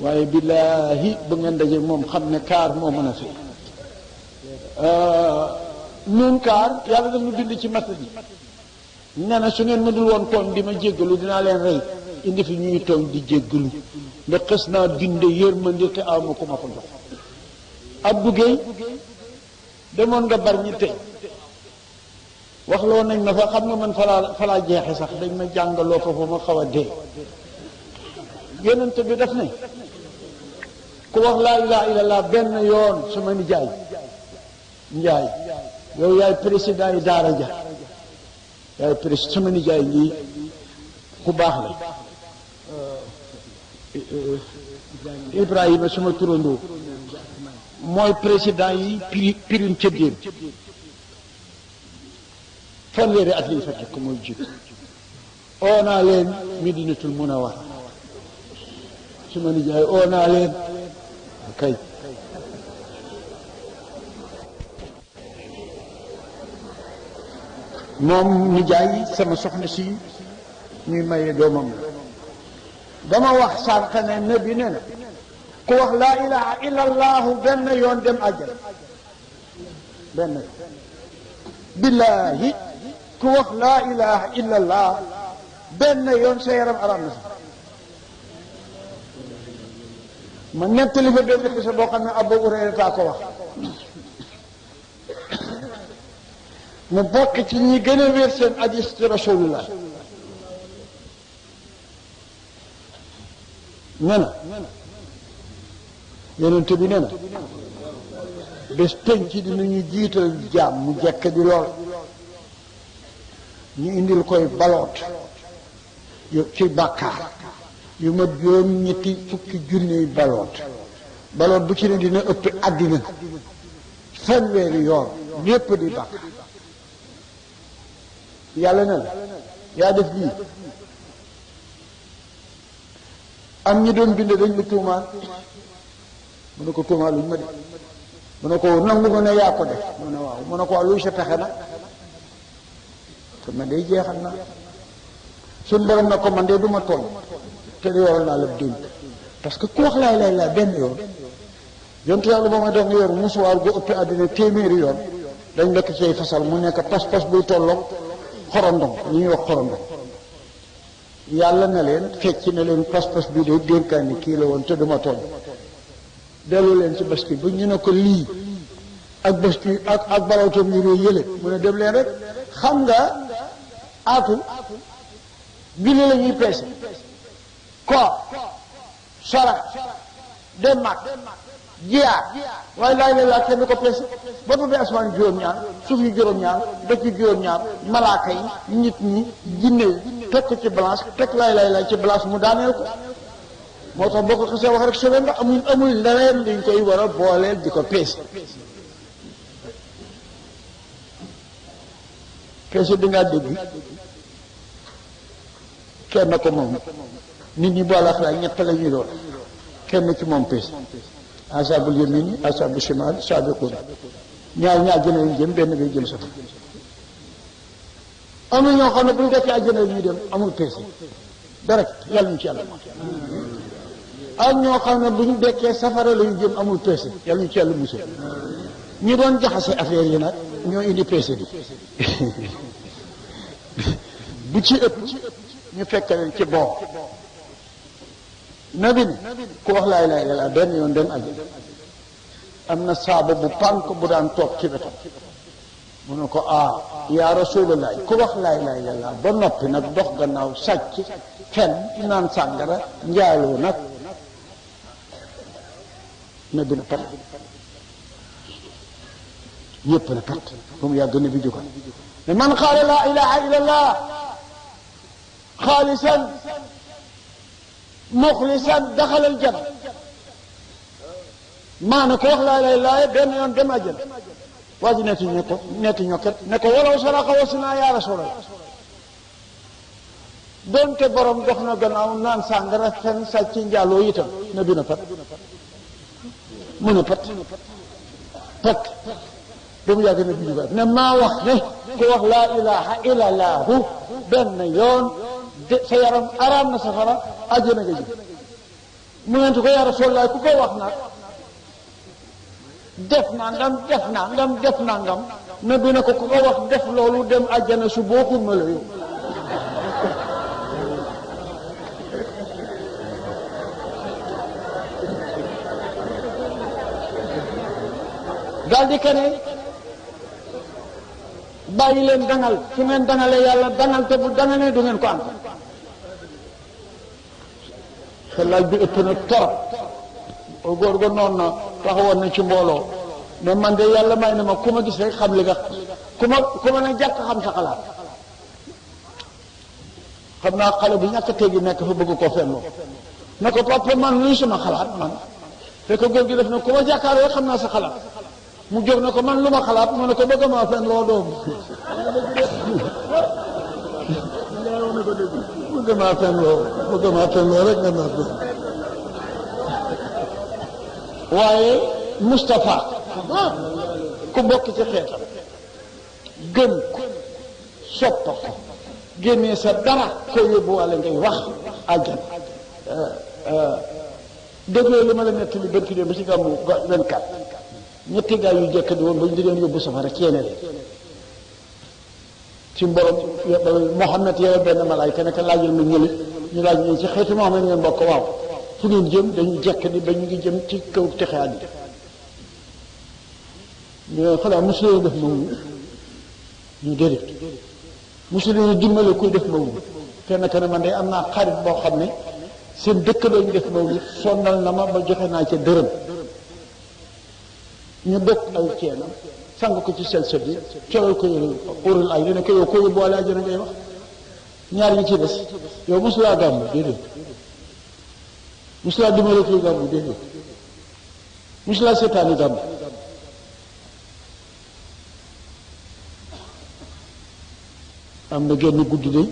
waaye billaahi bu ngeen daje moom xam ne kaar moo mën a fi nun kaar yàlla daf nu bind ci masal yi nee na su ngeen ma dul woon tooñ di ma jéggalu dinaa leen rey indi fi ñuy tooñ di jéggalu ndax xës naa binde yërmande te aw ma ko ma ko jox Abdou Gueye demoon nga bar ñi tey waxloo nañ ma fa xam nga man falaa jeexe sax dañ ma jàngaloo foofu ma xaw a dee yonent bi daf ne ku wax laa ilaha illallah benn yoon sama nijaay njaay yow yaay président yi daara ja yaay président sama nijaay lii ku baax la Ibrahima sama turandoo mooy président yi pirim cëddéen fanweeri at liy fekk ko mooy jiitu oo naa leen Medinatul Munawwara suma nijaay oo naa leen kay moom nijaay sama soxna si ñuy maye doomam la dama wax sànq ne nabi nee na ku wax laa ilaha illa allahu benn yoon dem àjjana benn billahi ku wax laa ilaha illa allah benn yoon sa yaram aram na sax ma nettali fa benn xisa boo xam ne Abu Hurayra taa ko wax mu bokk ci ñi gën a wér seen hadiis ci rasulullah nee na yonent bi nee na bés penc dinañu jiital jaam mu jekk di lool ñu indil koy baloot yu ci bàkkaar yu ma juróom ñetti fukki junniy baloot bu ci ne dina ëpp àddina fanweeri yoon lépp di bàkkaar yàlla na la yaa def lii am ñi doon bind dañ ma tuumaal mu ne ko tuumaal luñ ma def mu ne ko nangu nga ne yaa ko def mu ne waaw mu ne ko luy sa pexe nag te man day jeexal na suñ borom na ko man de du ma tooñ te di yoral naa la dénk parce que ku wax laay lay laa benn yoon yontu yàlla ba ma def nga yor musuwaar gu ëpp àddina téeméeri yoon dañ lekk cay fasal mu nekk pas-pas buy tolloog xorondong li ñuy wax xorondong yàlla na leen fecc na leen pas-pas bi de dénkaani kii la woon te duma tooñ dellu leen ci bés bi bu ñu ne ko lii ak bés bi ak balawtam yu réy yële mu ne dem leen rek xam nga aatu julli la ñuy peese koor sara dem mag jiyaar waaye laay la laa kenn ko peese ba ba asamaan juróom-ñaar suuf yi juróom-ñaar dëkk yi juróom-ñaar malaaka yi nit ñi jinne yi teg ko ci balance teg laay ci balance mu daaneel ko moo tax boo ko xasee wax rek sebe ndax amul leneen liñ koy war a booleel di ko peese peese di ngaa dégg kenn ko moom nit ñi boole xalaat ñett la ñuy doon kenn ci moom peese ashabul yamin ashabul shimal sabiqun ñaar jëne lañ jëm benn ngay jëm sax am na ñoo xam ne bu ñu dekkee àjjana ñuy dem amul peese dara yàlla ñu ci yàlla ak ñoo xam ne bu ñu dekkee safara lañu jëm amul peese yàlla ñu ci yàlla musal ñi doon jaxase affaire yi nag ñoo indi peese bi bu ci ëpp ñu fekk leen ci boor nabi ne ku wax laa ilaaha illallaah benn yoon dem àjjana am na saaba bu pànk bu daan toog ci wetam mu ne ko yaa rasulallah ku wax laa ilaaha illallaah ba noppi nag dox gannaaw sàcc fen naan sàngara njaaloo nag nabi na pat ñépp na pat ba mu yàgg nabi jógal ne man qaala laa ilaaha illallaah xaalisan muxlisan daxalal janna maana ko wax laa ilaaha illallaah benn yoon dem àjjana waa ji netti ñokket ne ko walaw saraqa wasinaa yaa rasulallah doonte borom dox na gannaaw naan sàngara fen sàcc njaaloo itam na dina pat mu ne pat ba mu yàgg na bi ñu ne maa wax ne ku wax laa ilaha illallahu benn yoon sa yaram araam na safara àjjana nga jëm mu neen ko yaa Rasulullah ku ko wax nag def nangam ne bi ne ko ku ko wax def loolu dem àjjana su bokkul ma la yow daal di kene bàyyi leen dangal su ngeen dangalee yàlla dangal te bu dangalee du ngeen ko am xelaaj bi ëpp na torop góor ga noonu na taxawoon na ci mbooloo mais man de yàlla may na ma ku ma gis rek xam li nga ku ma ne jàkk xam sa xalaat xam naa xale bu ñàkk teggi nekk fa bëgg koo fenloo na ko papa man luy sama xalaat man fekk góor gi def na ku ma jàkkaaroo xam naa sa xalaat mu jóg na ko man lu ma xalaat mu ne ko bëgg maa fen loo doom bëgg maa fen loo rek nga naa doom waaye Moustapha ku bokk ci xeetam gën ko soppa ko génnee sa dara ko yóbbu walla ngay wax àjjana déggoo li ma la nettali bërki dé ba ci gàmmu 24 ñetti gaa yu jekk di woon ba ñu di leen yóbbu safara ceene leen ci mborom Muhammad yow benn malaayka nekk laajal ma ñëli ñu laaj ñu ci xeetu Muhammad ngeen bokk waaw fu ngeen jëm dañu jekk di ba ñu ngi jëm ci kaw texe àddi ñu xanaa mosulee def ma wu ñu déedéet mosulee dimbale kuy def ma wu kenn ka ne man de am naa xarit boo xam ne seen dëkk lañu def ma wu sonnal na ma ba joxe naa ca dërëm ñu dëkk ay ceenam sang ko ci sel bi coowal ko yëre urul ay dina ko yow ko yóbbu wala àjjana ngay wax ñaar ñi ci des yow mosulaa gàmmu déedéet mosulaa dimbale kuy gàmmu déedéet mosulaa seetaani gàmmu am na génn guddi de